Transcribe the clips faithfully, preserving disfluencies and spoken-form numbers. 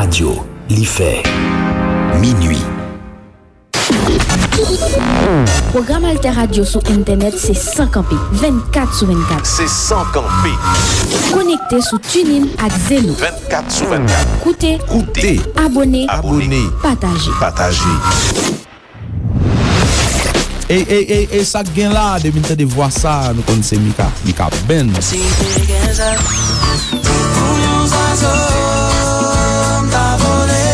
Radyo, li fè minui. Pwogram Alter Radio sou entènèt se san kanpe, vennkat sou vennkat. Se san kanpe. Konekte sou TuneIn ak Zeno. Vennkat sou vennkat. Koute, Koute. Abone, Abone. Pataje. Pataje. Ey, ey, ey, ey, sa k gen la? Depi n tande vwa sa, nou konn se Mika, Mika Band. Si te gen zèl, tankou yon zwazo, m ta vole,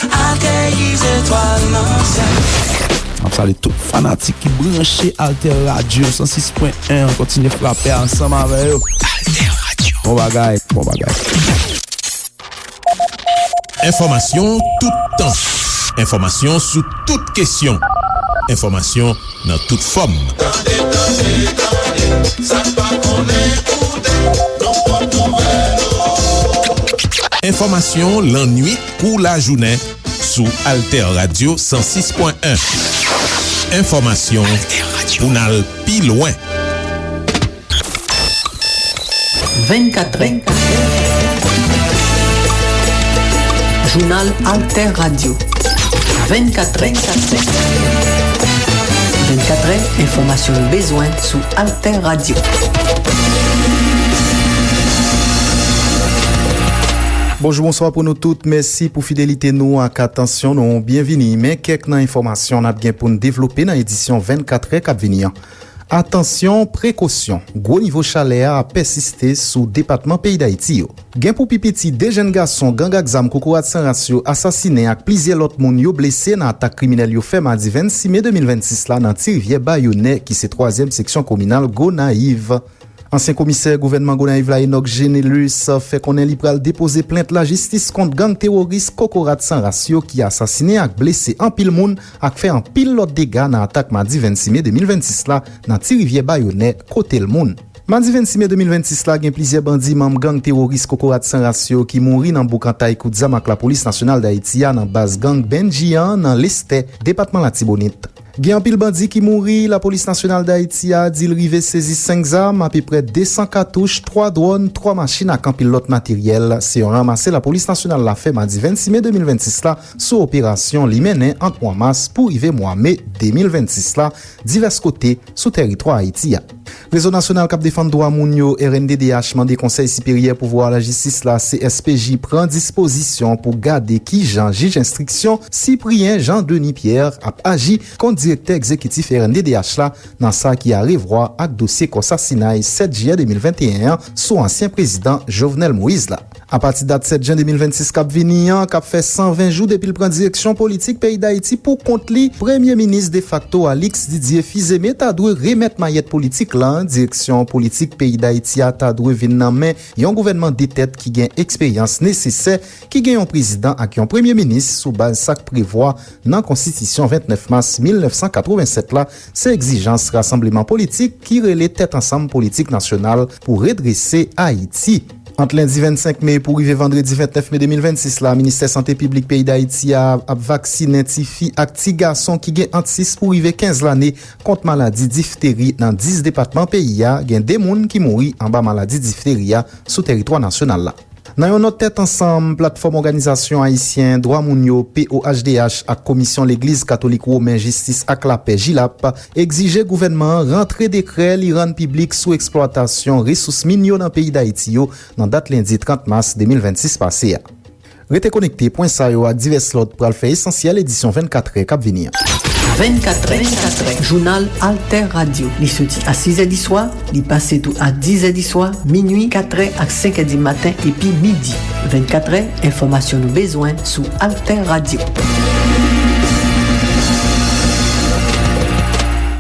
ateri zetwal nan syèl. M ap salye tout fanatik ki branche Alter Radio san sis pwen en, kontinye frape ansanm avè yo. Alter Radio. Bon bagay, bon bagay. Enfòmasyon toutan. Enfòmasyon sou tout kesyon. Enfòmasyon nan tout fòm. Tande, tande, tande, sa n pa konnen koute, nan pòt nouvèl yo. Enfòmasyon lannuit kou lajounen sou Alter Radio san sis pwen en. Enfòmasyon pou n al pi lwen. Vennkatrè. Jounal Alter Radio. Vennkatrè. Vennkatrè, enfòmasyon nou bezwen sou Alter Radio. Bonjou, bonswa pou nou tout. Mèsi pou fidelite nou ak atansyon nou. Byenvini. Men kèk nan enfòmasyon n ap gen pou n devlope nan edisyon vennkatrè k ap vini an. Atansyon, prekosyon, gwo nivo chalè a ap pèsiste sou depatman peyi Dayiti yo. Gen pou pi piti de jèn gason gang ak zam Kokorat San Ras yo asasinen ak plizyè lòt moun yo blese nan atak kriminèl yo fè madi vennsis me de mil vennsis la nan Ti Rivyè Bayonè, ki se twazyèm seksyon kominal Gonayiv. Ansyen komisè gouvènman Gonayiv la, Enock Génélus, fè konnen li pral depoze plent lajistis kont gang teworis Kokorat San Ras yo ki asasinen ak blese anpil moun ak fè anpil lòt dega nan atak madi vennsis me de mil vennsis la nan Ti Rivyè Bayonè, kote l moun. Madi vennsis me de mil vennsis la, gen plizyè bandi manm gang teworis Kokorat San Ras yo ki mouri nan boukantay kout zam ak Lapolis Nasyonal Dayiti a nan baz gang Bendji an nan Lestè, depatman Latibonit. Gen anpil bandi ki mouri, Lapolis Nasyonal Dayiti a di l rive sezi senk zam, apeprè de san katouch, twa dwòn, twa machin ak anpil lòt materyèl. Se yon ranmase Lapolis Nasyonal la fè madi vennsis me de mil vennsis la sou operasyon li mennen ant mwa mas pou rive mwa me de mil vennsis la, divès kote sou tèritwa Ayiti a. Rezo Nasyonal k ap Defann Dwa Moun yo, R N D D H, mande Konsèy Siperyè Pouvwa Lajistis la, C S P J, pran dispozisyon pou gade kijan jij enstriksyon Cyprien Jean Denis Pierre ap aji kont direktè egzekitif R N D D H la nan sa ki arevwa ak dosye kò sasinay sèt jiyè de mil venteyen an sou ansyen prezidan Jovenel Moïse la. Apati dat sèt jen de mil vennsis k ap vini an, k ap fè san ven jou depi l pran direksyon politik peyi Dayiti pou kont li, premye minis defakto Alix Didier Fils-Aimé ta dwe remèt mayèt politik la. Direksyon politik peyi Dayiti a ta dwe vin nan men yon gouvènman de tèt ki gen eksperyans nesesè, ki gen yon prezidan ak yon premye minis sou baz sa k prevwa nan konstitisyon vennèf mas mil nèf san katrevennsèt la. Se egzijans rasanbleman politik ki rele Tèt Ansanm Politik Nasyonal pou Redrese Ayiti. Ant lendi vennsenk me pou rive vandredi vennèf me de mil vennsis la, Ministè Sante Piblik peyi Dayiti a ap vaksinen tifi ak ti gason ki gen ant sis pou rive kenz lane kont maladi difteri nan dis depatman peyi a. Gen de moun ki mouri anba maladi difteri a sou tèritwa nasyonal la. Nan yon nòt Tèt Ansanm, Platfòm Òganizasyon Ayisyen Dwa Moun yo, P O H D H, ak Komisyon Legliz Katolik Women Jistis ak Lapè, JILAP, egzije gouvènman an rantre dekrè li rann piblik sou eksplwatasyon resous min yo nan peyi Dayiti yo nan dat lendi trant mas de mil vennsis pase a. Rete konekte, pwen sa yo ak divès lòt pral fè esansyèl edisyon vennkatrè k ap vini an. Vennkatrè, jounal Alter Radio. Li soti a sizè di swa, li pase tou a dizè di swa, minui, katrè ak senkè di maten epi midi. Vennkatrè, enfòmasyon nou bezwen sou Alter Radio.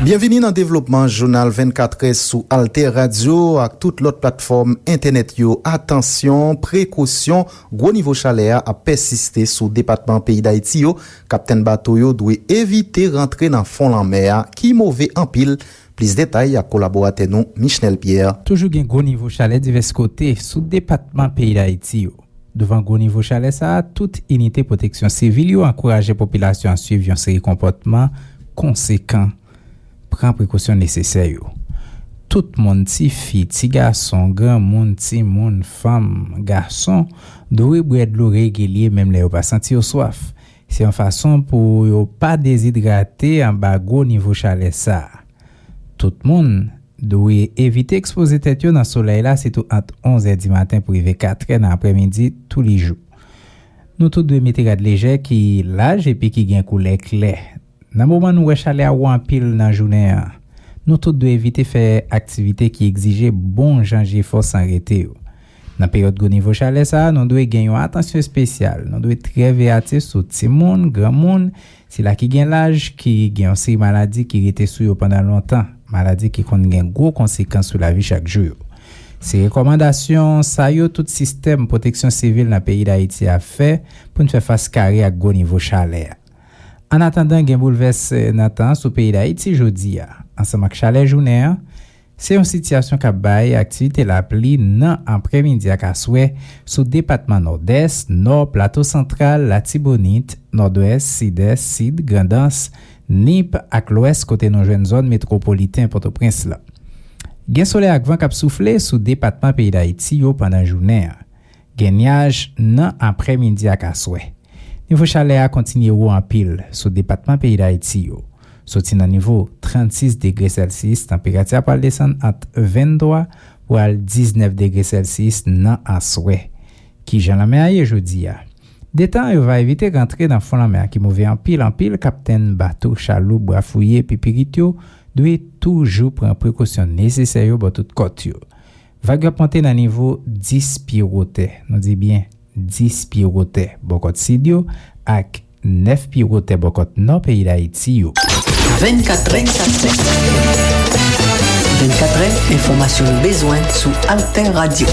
Byenvini nan devlopman jounal vennkatrè sou Alter Radio ak tout lòt platfòm entènèt yo. Atansyon, prekosyon, gwo nivo chalè a ap pèsiste sou depatman peyi Dayiti yo. Kaptenn bato yo dwe evite rantre nan fon lanmè a, ki move anpil. Plis detay ak kolaboratè nou, Michnel Pierre. Toujou gen gwo nivo chalè divès kote sou depatman peyi Dayiti yo. Douvan gwo nivo chalè sa a, tout inite pwoteksyon sivil yo ankouraje popilasyon an swiv yon seri konpòtman konsekan, pran prekosyon nesesè yo. Tout moun, tifi, ti gason, granmoun, timoun, fanm, gason, dwe bwè dlo regilye menm lè yo pa santi yo swaf. Se yon fason pou yo pa dezidrate anba gwo nivo chalè sa a. Tout moun dwe evite ekspoze tèt yo nan solèy la, sitou ant onz è di maten pou rive kat è nan aprèmidi toulejou. Nou tout dwe mete rad lejè ki laj epi ki gen koulè klè. Nan moman nou wè chalè a wo anpil nan jounen an, nou tout dwe evite fè aktivite ki egzije bon jan jefò san rete yo. Nan peryòd gwo nivo chalè sa a, nou dwe gen yon atansyon espesyal. Nou dwe trè veyatif sou timoun, granmoun, sila ki gen laj, ki gen yon seri maladi ki rete sou yo pandan lontan, maladi ki konn gen gwo konsekans sou lavi chak jou yo. Se rekòmandasyon sa yo tout sistèm pwoteksyon sivil nan peyi Dayiti a fè pou n fè fas kare ak gwo nivo chalè a. Annatandan gen boulvès nan tan an sou peyi Dayiti jodi a, ansanm ak chalè jounen an, se yon sitiyasyon k ap bay aktivite lapli nan aprèmidi ak aswè sou depatman Nòdès, Nò, Plato Santral, Latibonit, Nòdwès, Sidès, Sid, Grandans, Nip ak Lwès kote nou jwenn zòn metwopoliten Pòtoprens la. Gen solèy ak van k ap soufle sou depatman peyi Dayiti yo pandan jounen an. Gen nyaj nan aprèmidi ak aswè. Nivo chalè a kontinye wo anpil sou depatman peyi Dayiti yo. Soti nan nivo trannsis degre Celsius, tanperati a pral desann ant venntwa pou al diznèf degre Celsius nan aswè. Kijan lanmè a ye jodi a? Detan yo va evite rantre nan fon lanmè a ki move anpil anpil, kaptenn bato, chaloup, bwafouye, pipirit yo dwe toujou pran prekosyon nesesè yo bò tout kòt yo. Vag yo ap monte nan nivo dis pye wotè. Nou di byen dis pye wotè bò kòt sid yo ak nèf pye wotè bò kòt nò peyi Dayiti yo. Vennkatrè. Vennkatrè, enfòmasyon nou bezwen sou Alter Radio.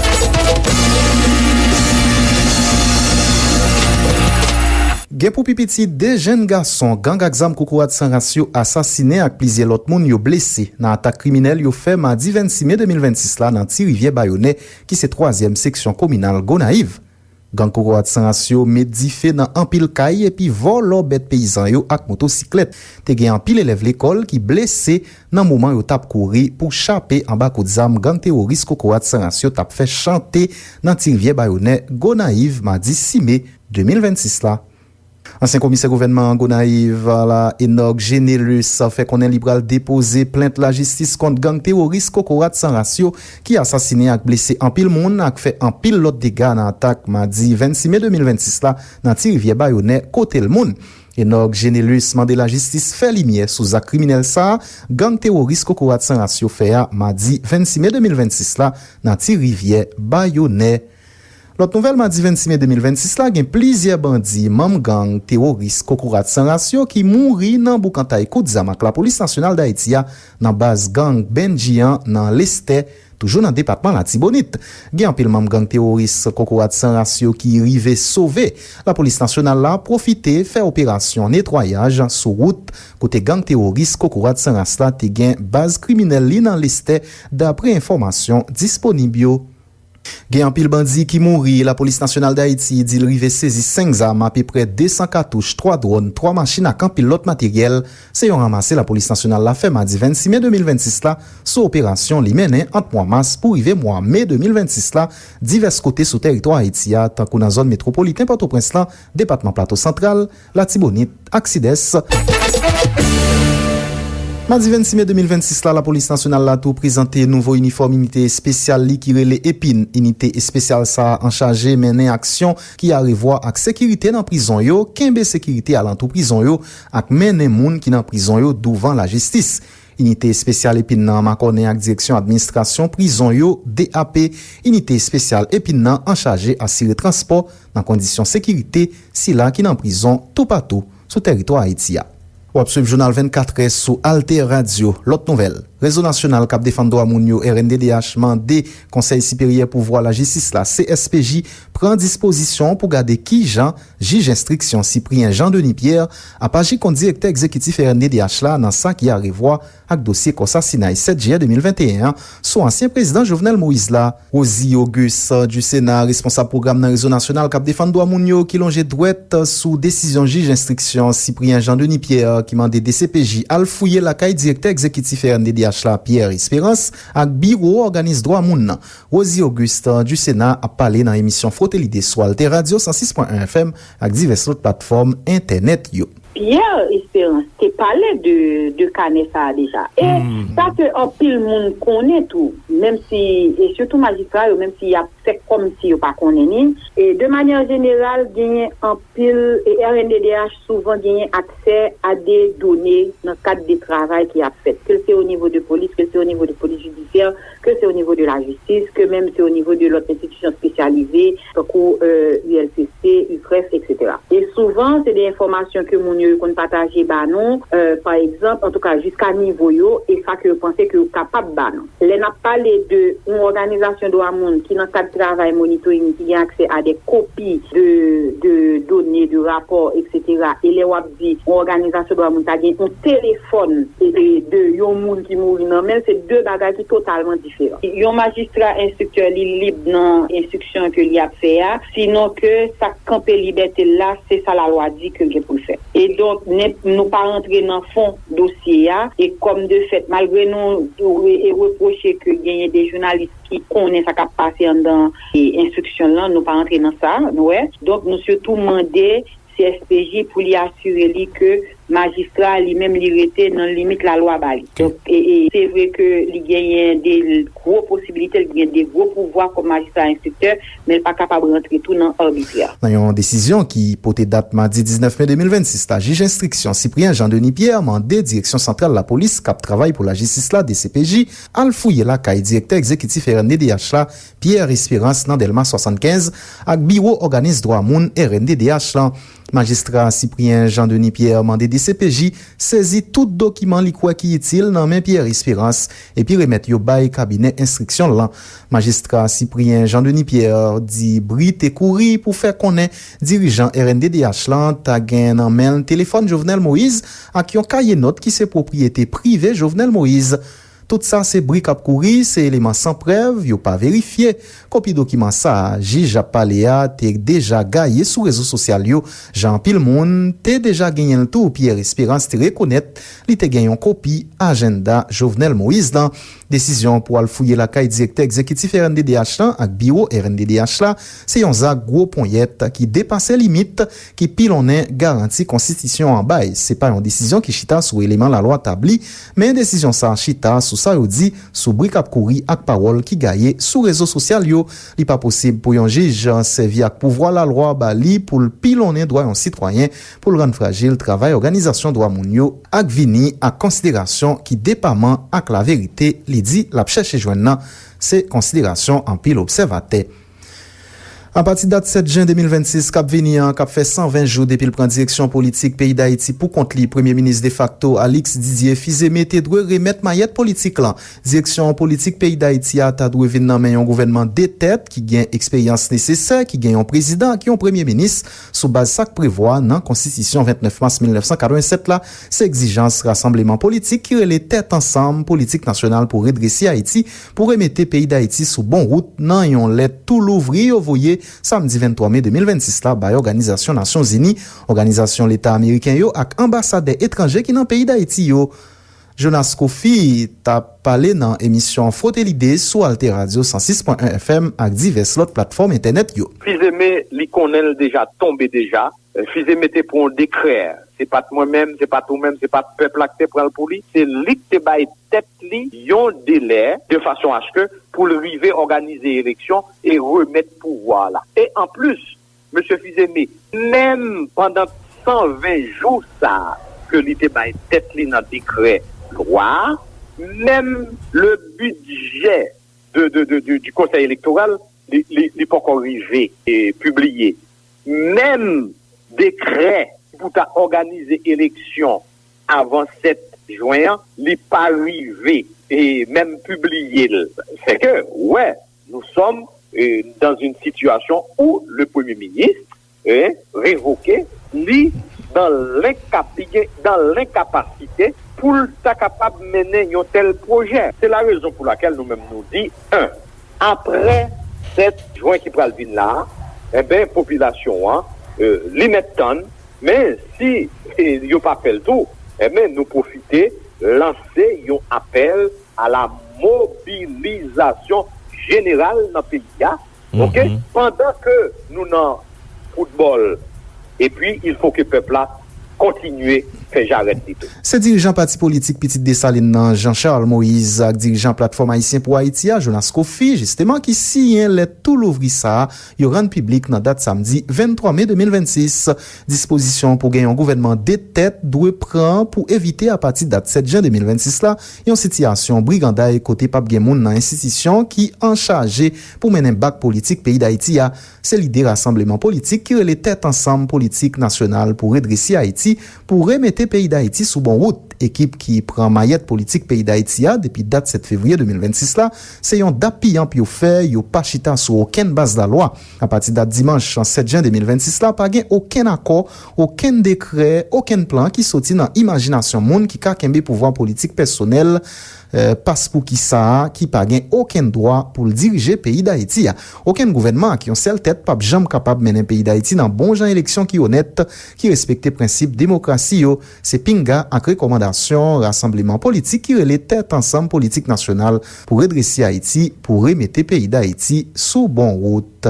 Gen pou pi piti de jenn gason gang ak zam Kokorat San Ras yo asasinen ak plizyè lòt moun yo blese nan atak kriminèl yo fè madi vennsis me de mil vennsis la nan Ti Rivyè Bayonè, ki se twazyèm seksyon kominal Gonayiv. Gang Kokorat San Ras yo met dife nan anpil kay epi vòlò bèt peyizan yo ak motosiklèt. Te gen anpil elèv lekòl ki blese nan moman yo t ap kouri pou chape anba kout zam gang teworis Kokorat San Ras yo t ap fè chante nan Ti Rivyè Bayonè, Gonayiv, madi sis me de mil vennsis la. Ansyen komisè gouvènman Gonayiv la, Enock Génélus, fè konnen li pral depoze plent lajistis kont gang teworis Kokorat San Ras yo ki asasinen ak blese anpil moun ak fè anpil lòt dega nan atak madi vennsis me de mil vennsis la nan Ti Rivyè Bayonè, Kotel Moun. Enock Génélus mande lajistis fè limyè sou zak kriminèl sa a gang teworis Kokorat San Ras yo fè a madi vennsis me de mil vennsis la nan Ti Rivyè Bayonè. Lòt nouvèl, madi vennsis me de mil vennsis la, gen plizyè bandi, manm gang teworis Kokorat San Ras yo ki mouri nan boukantay kout zam ak Lapolis Nasyonal Dayiti a nan baz gang Bendji an nan Lestè, toujou nan depatman Latibonit. Gen anpil manm gang teworis Kokorat San Ras yo ki rive sove. Lapolis Nasyonal la pwofite fè operasyon netwayaj sou wout kote gang teworis Kokorat San Ras la te gen baz kriminèl li nan Lestè, dapre enfòmasyon disponib yo. Gen anpil bandi ki mouri. Lapolis Nasyonal Dayiti di l rive sezi senk zam, apeprè de san katouch, twa dwòn, twa machin ak anpil lòt materyèl. Se yon ranmase Lapolis Nasyonal la fè madi vennsis me de mil vennsis la sou operasyon li mennen ant mwa mas pou rive mwa me de mil vennsis la, divès kote sou tèritwa Ayiti a, tankou nan zòn metwopoliten Pòtoprens lan, depatman Plato Santral, Latibonit ak Sidès. Madi vennsis me de mil vennsis la, Lapolis Nasyonal la tou prezante nouvo inifòm inite espesyal li ki rele EPIN. Inite espesyal sa a anchaje mennen aksyon ki arevwa ak sekirite nan prizon yo, kenbe sekirite alantou prizon yo ak mennen moun ki nan prizon yo douvan lajistis. Inite espesyal EPIN nan makònen ak direksyon administrasyon prizon yo, D A P. Inite espesyal EPIN nan anchaje asire transpò nan kondisyon sekirite sila ki nan prizon toupatou sou tèritwa Ayiti a. W ap swiv jounal vennkatrè sou Alter Radio. Lòt nouvèl, Rezo Nasyonal k ap Defann Dwa Moun yo, R N D D H, mande Konsèy Siperyè Pouvwa Lajistis la, C S P J, pran dispozisyon pou gade kijan jij enstriksyon Cyprien Jean Denis Pierre ap aji kont direktè egzekitif R N D D H la nan sa ki arevwa ak dosye kò sasinay sèt jiyè de mil venteyen an sou ansyen prezidan Jovenel Moïse la. Rosie Auguste du Sénat, responsab pwogram nan Rezo Nasyonal k ap Defann Dwa Moun yo, ki lonje dwèt sou desizyon jij enstriksyon Cyprien Jean Denis Pierre ki mande D C P J al fouye lakay direktè egzekitif R N D D H la, Pierre Espérance, ak biwo òganis dwa moun nan. Rosie Auguste du Sénat ap pale nan emisyon Frote Lide sou Alter Radio san sis pwen en F M ak divès lòt platfòm entènèt yo. Pierre Espérance te pale de, de kanè sa a deja. E sa ke anpil moun konnen tou, menm si, e sitou majistra yo, menm si y ap fè kòmsi yo pa konnen ni, e de manyè jeneral, genyen anpil, e R N D D H souvan genyen aksè a de done nan kad de travay ki ap fèt, ke l se o nivo de polis, ke l se o nivo de polis jidisyè, ke se o nivo de lajistis, ke menm se o nivo de lòt enstitisyon espesyalize, tankou, euh, U L C C, UCREF, et cetera. E souvan, se de enfòmasyon ke moun yo konn pataje ba nou, euh, pa egzanp, antouka, jiska nivo yo, e sa ke yo panse ke yo kapab ba nou. Lè n ap pale de yon òganizasyon dwa moun ki nan kad travay monitoring, ki gen aksè a de kopi de, de done, de rapò, et cetera, e lè w ap di yon òganizasyon dwa moun ta gen yon telefòn, e, e, de yon moun ki mouri nan men l, se de bagay ki totalman diferan. Yon majistra enstriktè, li lib nan enstriksyon ke li ap fè a, sinon ke sa k kanpe libète l la, se sa lalwa di ke l gen pou l fè. E donk, nen-, nou pa rantre nan fon dosye a, e kòm de fèt, malgre nou, e, e repwoche ke genyen de jounalis ki konnen sa k ap pase anndan, e, enstriksyon lan, nou pa rantre nan sa, nou wè. Donk, nou sitou mande C S P J pou li asire li ke majistra li menm li rete nan limit lalwa ba li. Donk, e, e, se vre ke li genyen de gwo posibilite, li gen de gwo pouvwa kòm majistra enstriktè, men l pa kapab rantre tou nan arbitrè. Nan yon desizyon ki pote dat madi diznèf me de mil vennsis la, jij enstriksyon Cyprien Jean Denis Pierre mande Direksyon Santral Lapolis k ap travay pou lajistis la, D C P J, al fouye lakay direktè egzekitif R N D D H la, Pierre Espérance, nan Dèlma swasannkenz, ak biwo òganis dwa moun R N D D H lan. Majistra Cyprien Jean Denis Pierre mande D C P J sezi tout dokiman li kwè ki itil nan men Pierre Espérance epi remèt yo bay kabinè enstriksyon l lan. Majistra Cyprien Jean Denis Pierre di bri te kouri pou fè konnen dirijan R N D D H lan ta gen nan men l telefòn Jovenel Moïse ak yon kaye nòt ki se pwopriyete prive Jovenel Moïse. Tout sa se bri k ap kouri, se eleman san prèv, yo pa verifye. Kopi dokiman sa a, jij ap pale a, te deja gaye sou rezo sosyal yo, jan anpil moun te deja genyen l tou. Pierre Espérance te rekonèt li te gen yon kopi ajanda Jovenel Moïse lan. Desizyon pou al fouye lakay direktè egzekitif R N D D H lan ak biwo R N D D H la, se yon zak gwo ponyèt ki depase limit ki pilonnen garanti konstitisyon an bay. Se pa yon desizyon ki chita sou eleman lalwa tabli, men desizyon sa a chita sou sa yo di sou bri k ap kouri ak pawòl ki gaye sou rezo sosyal yo. Li pa posib pou yon jij sèvi ak pouvwa lalwa ba li pou l pilonnen dwa yon sitwayen, pou l rann frajil travay òganizasyon dwa moun yo ak vini ak konsiderasyon ki depaman ak laverite li di l ap chèche jwenn nan. Se konsiderasyon anpil obsèvatè. Apati dat sèt jen de mil vennsis k ap vini an, k ap fè san ven jou depi l pran direksyon politik peyi Dayiti pou kont li, Premye Minis defakto Alix Didier Fils-Aimé te dwe remèt mayèt politik lan. Direksyon politik peyi Dayiti a ta dwe vin nan men yon gouvènman de tèt ki gen eksperyans nesesè, ki gen yon prezidan ak yon premye minis, sou baz sa k prevwa nan Konstitisyon vennèf mas mil nèf san katrevennsèt la. Se egzijans rasanbleman politik ki rele Tèt Ansanm Politik Nasyonal pou Redrese Ayiti, pou remete peyi Dayiti sou bon wout, nan yon lèt tou louvri yo voye samdi venntwa me de mil vennsis la bay Òganizasyon Nasyon Zini, Òganizasyon Leta Ameriken yo ak anbasadè etranje ki nan peyi Dayiti yo. Jonas Coffy t ap pale nan emisyon Frote Lide sou Alter Radio san sis pwen en F M ak divès lòt platfòm entènèt yo. Fils-Aimé, li konnen l deja tonbe deja. Fils-Aimé te pran yon dekrè. Se pa t mwen menm, se pa t ou menm, se pa t pèp la ki te pran l pou li. Se li ki te bay tèt li yon delè de fason aske pou l rive òganize eleksyon e remèt pouvwa la. E anplis, mesye Fils-Aimé, menm pandan san ven jou sa a ke li te bay tèt li nan dekrè lwa a, menm le budget de, de, de, de, du Conseil électoral, li, li, li poko rive e pibliye. Menm dekrè pou ta òganize eleksyon avan sèt jen an, li pa rive e menm pibliye l. Fè ke, wè, nous sommes, euh, dans une situation où le Premier ministre, euh, révoqué, li dans l'incap-, li gen dans l'incapacité pou l ta kapab mennen yon tèl pwojè. Se la rezon pou lakèl nou menm nou di, en, apre sèt jen ki pral vin la a, enben, popilasyon an, euh, li mèt tann, men si, eh, yo pa fè l tou, Enben, nou pwofite lanse yon apèl a la mobilizasyon jeneral nan peyi a, oke? Pandan ke nou nan foutbòl, epi il faut que pèp la kontinye fè jarèt li tou. Se dirijan pati politik Pitit Desalin nan, Jean Charles Moïse, ak dirijan Platfòm Ayisyen pou Ayiti a, Jonas Coffy, jisteman, ki siyen lèt tou louvri sa a, yo rann piblik nan dat samdi venntwa me de mil vennsis. Dispozisyon pou gen yon gouvènman de tèt dwe pran pou evite, apati dat sèt jen de mil vennsis la, yon sitiyasyon briganday kote p ap gen moun nan enstitisyon ki anchaje pou mennen bak politik peyi Dayiti a. Se lide rasanbleman politik ki rele Tèt Ansanm Politik Nasyonal pou Redrese Ayiti, pou remete peyi Dayiti sou bon wout. Ekip ki pran mayèt politik peyi Dayiti a depi dat sèt fevriye de mil vennsis la, se yon dappiyanp yo fè, yo pa chita sou okenn baz lalwa. Apati dat dimanch sèt jen de mil vennsis la, pa gen okenn akò, okenn dekrè, okenn plan ki soti nan imajinasyon moun ki ka kenbe pouvwa politik pèsonèl, eh, paspouki sa a, ki pa gen okenn dwa pou l dirije peyi Dayiti a. Okenn gouvènman ak yon sèl tèt p ap janm kapab mennen peyi Dayiti nan bon jan eleksyon ki onèt, ki respekte prensip demokrasi yo. Se pinga ak rekòmandasyon rasanbleman politik ki rele Tèt Ansanm Politik Nasyonal pou Redrese Ayiti, pou remete peyi Dayiti sou bon wout.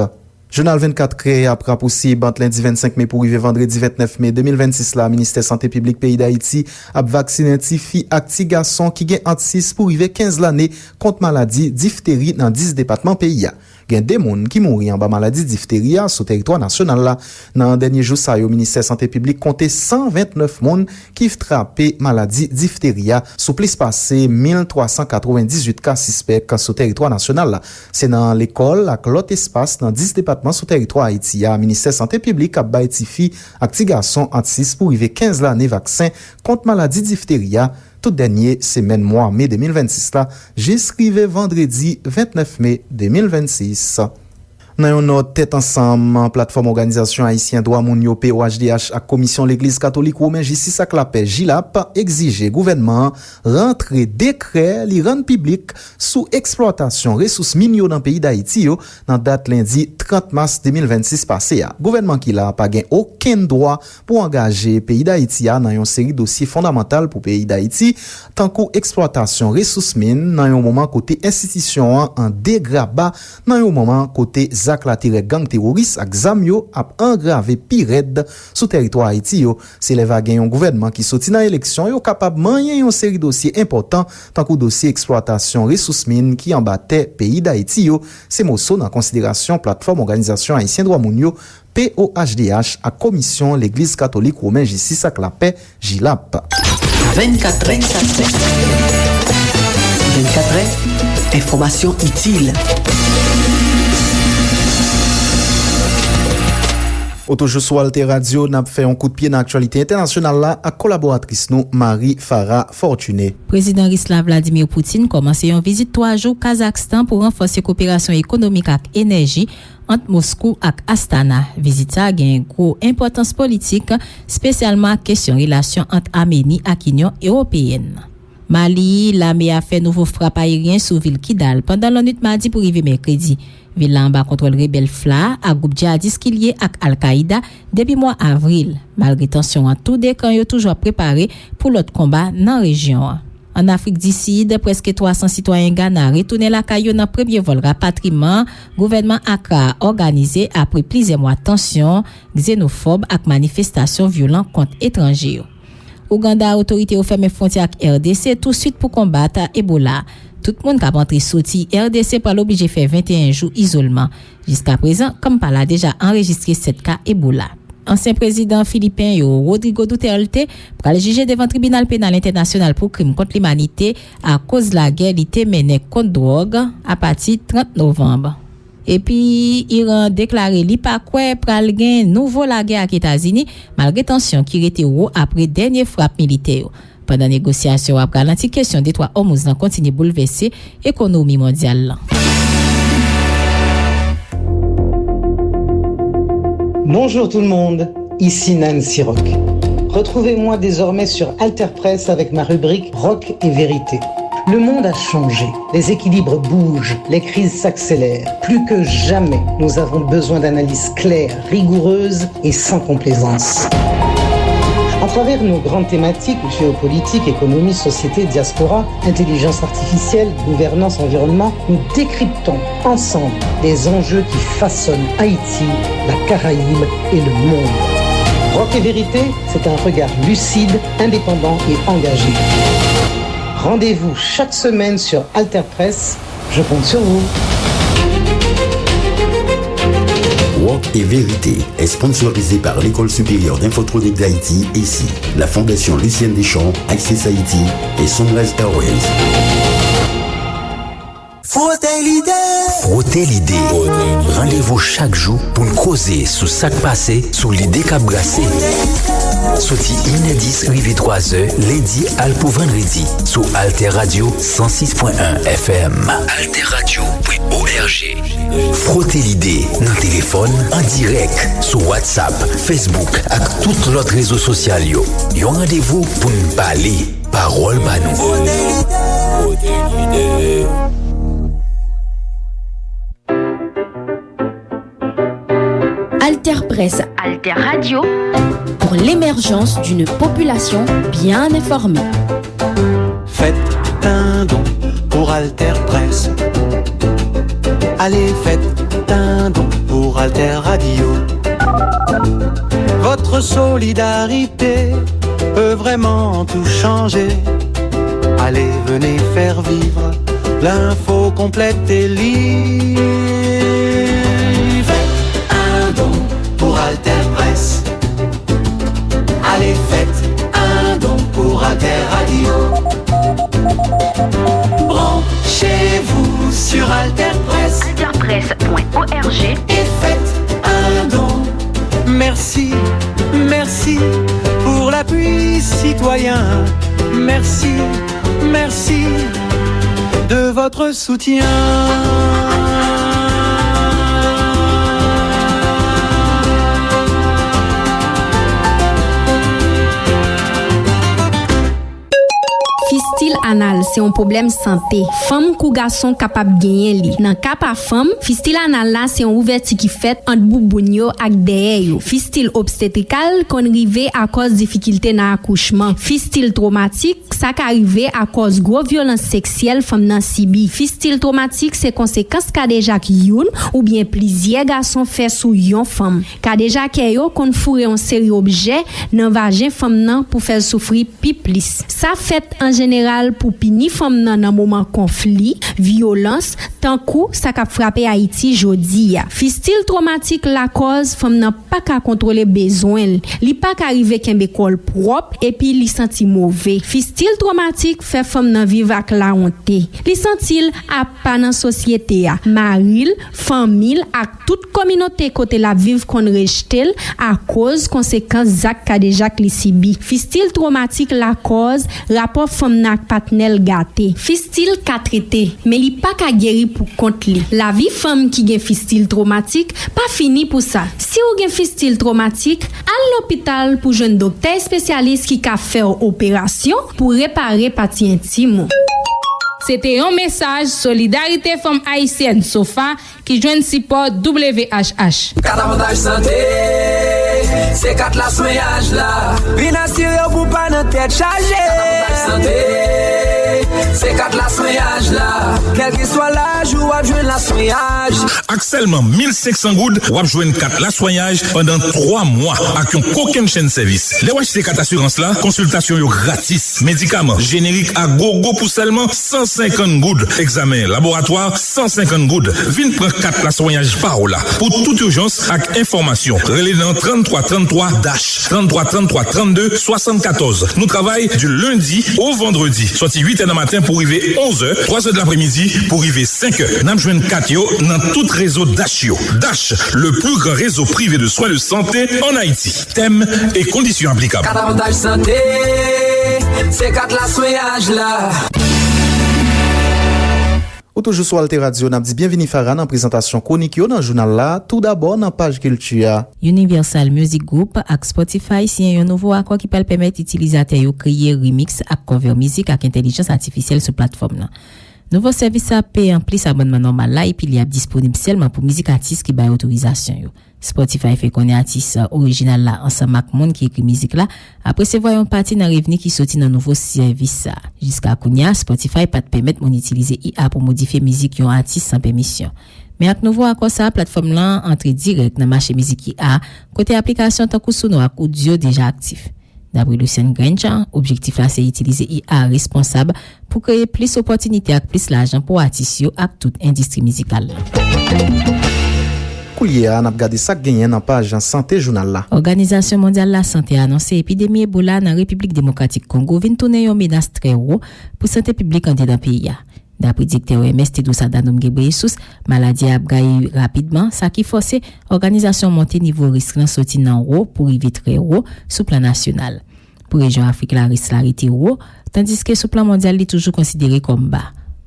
Jounal vennkat Krè a ap rapousib ant lendi vennsenk me pou rive vandredi ventnèf me de mil vennsis la. Ministè Sante Piblik peyi Dayiti ap vaksinen ti fi ak ti gason ki gen ant sis pou rive kenz lane kont maladi difteri nan dis depatman peyi a. Gen de moun ki mouri anba maladi difteri a sou tèritwa nasyonal la. Nan dènye jou sa yo, Ministè Sante Piblik konte san ventnèf moun ki trape maladi difteri a sou plis pase mil twa san katrevendizuit ka sispèk sou tèritwa nasyonal la. Se nan lekòl ak lòt espas nan dis depatman sou tèritwa Ayiti a, Ministè Sante Piblik ap bay tifi ak ti gason ant sis pou rive kenz lane vaksen kont maladi difteri a, tout dènye semèn mwa me de mil vennsis la, jis rive vandredi ventnèf me de mil vennsis. Nan yon nòt, Tèt Ansanm, Platfòm Òganizasyon Ayisyen Dwa Moun yo, P O H D H, ak Komisyon Legliz Katolik Women Jistis ak Lapè, Jilap, egzije gouvènman an rantre dekrè li rann piblik sou eksplwatasyon resous min yo nan peyi Dayiti yo nan dat lendi trant mas de mil vennsis pase a. Gouvènman ki la a pa gen okenn dwa pou angaje peyi Dayiti a nan yon seri dosye fondamantal pou peyi Dayiti, tankou eksplwatasyon resous min nan yon moman kote enstitisyon an an degraba, nan yon moman kote zak laterè gang teworis ak zam yo ap angrave pi rèd sou tèritwa Ayiti yo. Se lè va gen yon gouvènman ki soti nan eleksyon, yo kapab manyen yon seri dosye enpòtan, tankou dosye eksplwatasyon resous min ki anba tè peyi Dayiti yo. Se moso nan konsiderasyon Platfòm Òganizasyon Ayisyen Dwa Moun yo, P O H D H, ak Komisyon Legliz Katolik Women Jistis ak Lapè, Jilap. Vennkat è. Vennkat è, enfòmasyon itil. Ou toujou sou Alter Radio, n ap fè yon kout pye nan aktyalite entènasyonal la ak kolaboratris nou, Marie Farah Fortuné. Prezidan ris la, Vladimir Putin, kòmanse yon vizit twa jou Kazakstan pou ranfòse koperasyon ekonomik ak enèji ant Moskou ak Astana. Vizit sa a gen gwo enpòtans politik, espesyalman ak kesyon relasyon ant Ameni ak Inyon Ewopeyèn. Mali, lame a fè nouvo frap ayeryen sou vil Kidal pandan lannwit madi pou rive mèkredi. Vil la anba kontwòl rebèl FLA ak gwoup djihadis ki lye ak Al-Qaida depi mwa avril. Malgre tansyon an, tou de kan yo toujou ap prepare pou lòt konba nan rejyon an. Ann Afrik di Sid, prèske twa san sitwayen Gana retounen lakay yo nan premye vòl rapatriman gouvènman Accra a òganize apre plizyè mwa tansyon, ksenofòb ak manifestasyon vyolan kont etranje yo. Ouganda, otorite yo fèmen fwontyè ak R D C touswit pou konbat Ebola. Tout moun k ap antre soti R D C pral oblije fè venteyen jou izolman. Jiskaprezan, Kampala deja anrejistre sèt ka Ebola. Ansyen prezidan filipen yo, Rodrigo Duterte, pral jije devan Tribinal Penal Entènasyonal pou Krim kont Limanite akoz lagè li te mennen kont dwòg apati trant novanm. Epi, Iran deklare li pa kwè pral gen nouvo lagè ak Etazini, malgre tansyon ki rete wo apre dènye frap militè yo. Pandan negosyasyon yo ap ralanti, kesyon Detwa Òmouz lan kontinye boulvèse ekonomi mondyal lan. Bonjour tout le monde, ici Nancy Rock. Retrouvez-moi désormais sur Alter Press avec ma rubrique Rock et Vérité. Le monde a changé, les équilibres bougent, les crises s'accélèrent. Plus que jamais, nous avons besoin d'analyses claires, rigoureuses et sans complaisance. En À travers nos grandes thématiques, géopolitique, économie, société, diaspora, intelligence artificielle, gouvernance, environnement, nous décryptons ensemble les enjeux qui façonnent Haïti, la Caraïbe et le monde. Rock et Vérité, c'est un regard lucide, indépendant et engagé. Rendez-vous chaque semaine sur Alter Press. Je compte sur vous. Rock et Vérité est sponsorisé par l'École supérieure d'infotronique d'Haïti, ECI, la Fondation Lucienne Deschamps, Access Haïti et Sunrise Airways. Frote l'idée. Frote l'idée. Randevou chak jou pou n koze sou sa k pase, sou lide k ap brase. Soti inè dis rive twazè, lendi al pou vandredi, sou Alter Radio san sis pwen en F M. Alter Radio pwen O R G. Frote lide nan telefòn, an dirèk, sou WhatsApp, Facebook ak tout lòt rezo sosyal yo. Yon randevou pou n pale, pawòl pa nou. Frote lide. Alter Presse, Alter Radio, pour l'émergence d'une population bien informée. Faites un don pour Alter Presse. Allez, faites un don pour Alter Radio. Votre solidarité peut vraiment tout changer. Allez, venez faire vivre l'info complète et live. Faites un don pour Alter Presse. Allez, faites un don pour Alter Radio. Branchez-vous sur Alter Presse. Alter Presse point O R G. Et faites un don. Merci, merci pour l'appui citoyen. Merci, merci de votre soutien. Fistil anal se yon pwoblèm sante. Fanm kou gason kapab genyen li. Nan ka pa fanm, fistil anal la se yon ouvèti ki fèt ant bouboun yo ak dèyè yo. Fistil obstetrikal konn rive akòz difikilte nan akouchman. Fistil twomatik, sa ka rive akòz gwo vyolans seksyèl fanm nan sibi. Fistil twomatik se konsekans kadejak youn oubyen plizyè gason fè sou yon fanm. Kadejakè yo konn foure yon seri objè nan vajen fanm nan pou fè l soufri pi plis. Sa fèt an jeneral pou pini fanm nan nan moman konfli, vyolans, tankou sa k ap frape Ayiti jodi a. Fistil twomatik lakòz fanm nan pa ka kontwole bezwen l, li pa ka rive kenbe kò l pwòp, epi li santi move. Fistil twomatik fè fanm nan viv ak lawonte. Li santi l apa nan sosyete a. Mari l, fanmi l ak tout kominote kote l ap viv konn rejte l akoz konsekans zak kadejak li sibi. Fistil twomatik lakòz rapò fanm nan ak patnè l gate. Fistil ka trete, men li pa ka geri pou kont li. Lavi fanm ki gen fistil twomatik pa fini pou sa. Si w gen fistil twomatik, al lopital pou jwenn doktè espesyalis ki ka fè w operasyon pou repare pati entim ou. Se te yon mesaj Solidarite Fanm Ayisyèn, sofa, ki jwenn sipò W H H. Kat avantaj sante, se kat laswenyaj la. Vin asire w pou w pa nan tèt chaje. Kat avantaj sante, se kat laswenyaj la. Kèlkeswa laj ou, w ap jwenn laswenyaj. Ak sèlman mil senk san goud, w ap jwenn kat laswenyaj pandan twa mwa ak yon kokenn chenn sèvis. Lè w achte kat asirans la, konsiltasyon yo gratis. Medikaman jenerik a gogo pou sèlman san senkant goud. Egzamen laboratwa, san senkant goud. Vin pran kat laswenyaj pa w la pou tout ijans ak enfòmasyon. Rele nan trannntwa trannntwa dash, trannntwa trannntwa trannde swasannkatòz. Nou travay di lendi o vandredi, sòti uit è nan maten pou rive onz è, twa è de lapremidi pou rive senk è. N ap jwenn kat yo nan tout rezo dash yo. Dash, le plus grand réseau privé de soins de santé en Haïti. Tèm e kondisyon aplikab. Kat avantaj sante, se kat laswenyaj la. Ou toujou sou Alter Radio, n ap di byenvini Farah nan prezantasyon kwonik yo nan jounal la. Toudabò, nan paj kilti a. Universal Music Group ak Spotify siyen yon nouvo akò ki pral pèmèt itilizatè yo kreye remix ak cover mizik ak entèlijans atifisyèl sou platfòm nan. Nouvo sèvis sa ap peye anplis abònman nòmal la epi li ap disponib sèlman pou mizik atis ki bay otorizasyon yo. Spotify fè konnen atis orijinal la ansanm ak moun ki ekri mizik la ap resevwa yon pati nan revni ki soti nan nouvo sèvis sa. Jiska kounye a, Spotify pa t pèmèt moun itilize I A pou modifye mizik yon atis san pèmisyon. Men ak nouvo akò sa a, platfòm lan antre dirèk nan mache mizik I A, kote aplikasyon tankou Suno ak Udio deja aktif. Dapre Lucian Grainge, objektif la se itilize I A responsab pou kreye plis opòtinite ak plis lajan pou atis yo ak tout endistri mizikal la. Koulye a, n ap gade sa k genyen nan paj sante jounal la. Òganizasyon Mondyal Lasante anonse epidemi Ebola nan Repiblik Demokratik Kongo vin tounen yon menas trè wo pou sante piblik anndedan peyi a. Dapre direktè O M S Tedros Adhanom Ghebreyesus, maladi a ap gaye rapidman, sa ki fòse òganizasyon monte nivo risk lan soti nan wo pou rive trè wo sou plan nasyonal. Pou rejyon Afrik la, risk la rete wo, tandiske sou plan mondyal li toujou konsidere kòm ba.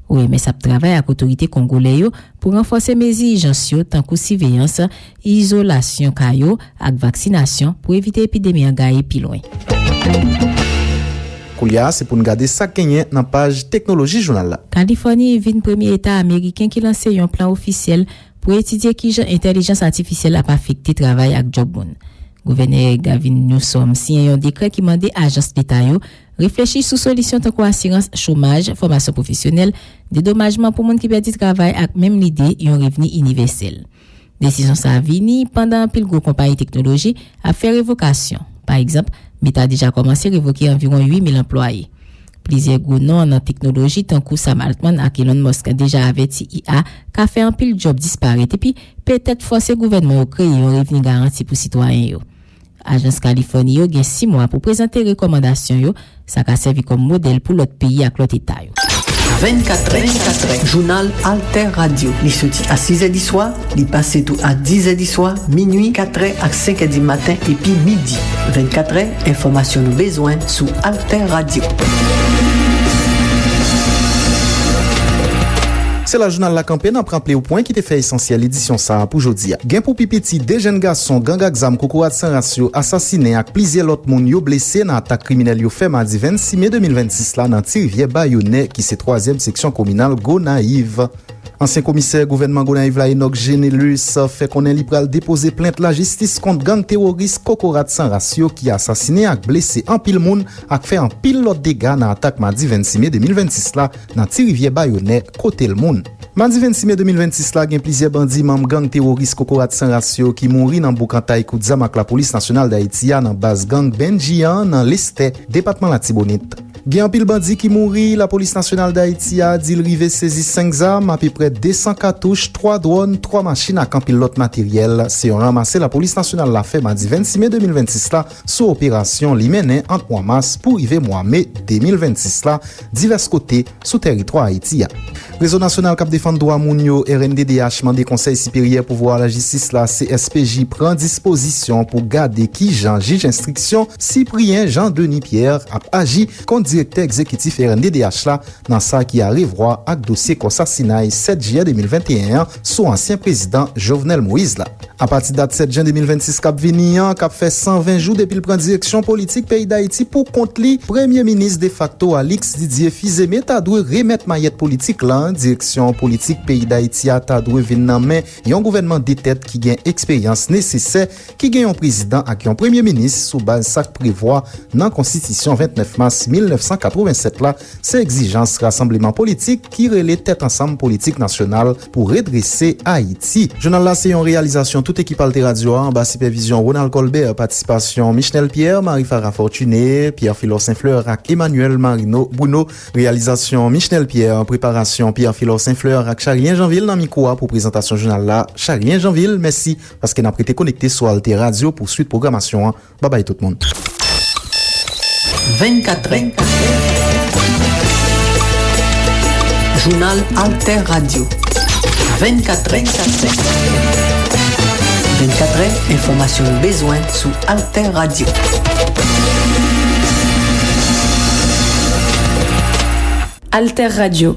O M S ap travay ak otorite kongolè yo pou ranfòse mezi ijans yo, tankou siveyans, izolasyon ka yo ak vaksinasyon pou evite epidemi an gaye pi lwen. Koulye a, se pou n gade sa k genyen nan paj teknoloji jounal la. Kalifòni vin premye eta ameriken ki lanse yon plan ofisyèl pou etidye kijan entèlijans atifisyèl ap afekte travay ak djòb moun. Gouvènè Gavin Newsom siyen yon dekrè ki mande ajans leta yo reflechi sou solisyon tankou asirans chomaj, fòmasyon pwofesyonèl, dedomajman pou moun ki pèdi travay ak menm lide yon revni inivèsèl. Desizyon sa a vini pandan anpil gwo konpayi teknoloji ap fè revokasyon. Pa egzanp, Meta deja kòmanse revoke anviwon uit mil anplwaye. Plizyè gwo non nan teknoloji, tankou Sam Altman ak Elon Musk, deja avèti I A ka fè anpil djòb disparèt epi petèt fòse gouvènman yo kreye yon revni garanti pou sitwayen yo. Ajans Kalifòni yo gen sis mwa pou prezante rekòmandasyon yo, sa ka sèvi kòm modèl pou lòt peyi ak lòt eta yo. Vennkatrè, vennkatrè, jounal Alter Radio. Li soti a sis è di swa, li pase tou a diz è di swa, minui, katrè ak senk è di maten epi midi. Vennkatrè, enfòmasyon nou bezwen sou Alter Radio. Se la jounal la kanpe, n ap raple w pwen ki te fè esansyèl edisyon sa a pou jodi a. Gen pou pi piti de jèn gason gang ak zam Kokorat San Ras yo asasinen ak plizyè lòt moun yo blese nan atak kriminèl yo fè madi vennsis me de mil vennsis la nan Ti Rivyè Bayonè, ki se twazyèm seksyon kominal Gonayiv. Ansyen komisè gouvènman Gonayiv la, Enock Génélus, fè konnen li pral depoze plent lajistis kont gang teworis Kokorat San Ras yo ki asasinen ak blese anpil moun ak fè anpil lòt dega nan atak madi vennsis me de mil vennsis la nan Ti Rivyè Bayonè, kote l moun. Madi vennsis me de mil vennsis la, gen plizyè bandi manm gang teworis Kokorat San Ras yo ki mouri nan boukantay kout zam ak Lapolis Nasyonal Dayiti a nan baz gang Bendji an nan Lestè, depatman Latibonit. Gen anpil bandi ki mouri, Lapolis Nasyonal Dayiti a di l rive sezi senk zam, apeprè de san katouch, twa dwòn, twa machin ak anpil lòt materyèl. Se yon ranmase Lapolis Nasyonal la fè madi vennsis me de mil vennsis la sou operasyon li mennen ant mwa mas pou rive mwa me de mil vennsis la, divès kote sou tèritwa Ayiti a. Rezo Nasyonal k ap Defann Dwa Moun yo, R N D D H, mande Konsèy Siperyè Pouvwa Lajistis la, C S P J, pran dispozisyon pou gade kijan jij enstriksyon Cyprien Jean Denis Pierre ap aji kont direktè egzekitif R N D D H la nan sa ki arevwa ak dosye kò sasinay sèt jiyè de mil venteyen an sou ansyen prezidan Jovenel Moïse la. Apati dat sèt jen de mil vennsis k ap vini an, k ap fè san ven jou depi l pran direksyon politik peyi Dayiti pou kont li, premye minis defakto Alix Didier Fils-Aimé ta dwe remèt mayèt politik la. Direksyon politik peyi Dayiti a ta dwe vin nan men yon gouvènman de tèt ki gen eksperyans nesesè, ki gen yon prezidan ak yon premye minis sou baz sa k prevwa nan konstitisyon vennèf mas mil nèf san katrevennsèt la. Se egzijans rasanbleman politik ki rele Tèt Ansanm Politik Nasyonal pou redrese Ayiti. Jounal la se yon reyalizasyon tout ekip Alter Radio a, anba sipèvizyon Ronald Colbert, patisipasyon Michnel Pierre, Marie Farah Fortuné, Pierre Philor Saint-Fleur ak Emmanuel Marino Bruno. Reyalizasyon Michnel Pierre, preparasyon Pierre Philor Saint-Fleur ak Charlien Jeanville. Nan mikwo a pou prezantasyon jounal la, Charlien Jeanville. Mèsi paske n ap rete konekte sou Alter Radio pou swit pwogramasyon an. Babay tout moun. Vennkatrè. Jounal Alter Radio. Vennkatrè. Vennkatrè, enfòmasyon nou bezwen sou Alter Radio. Alter Radio.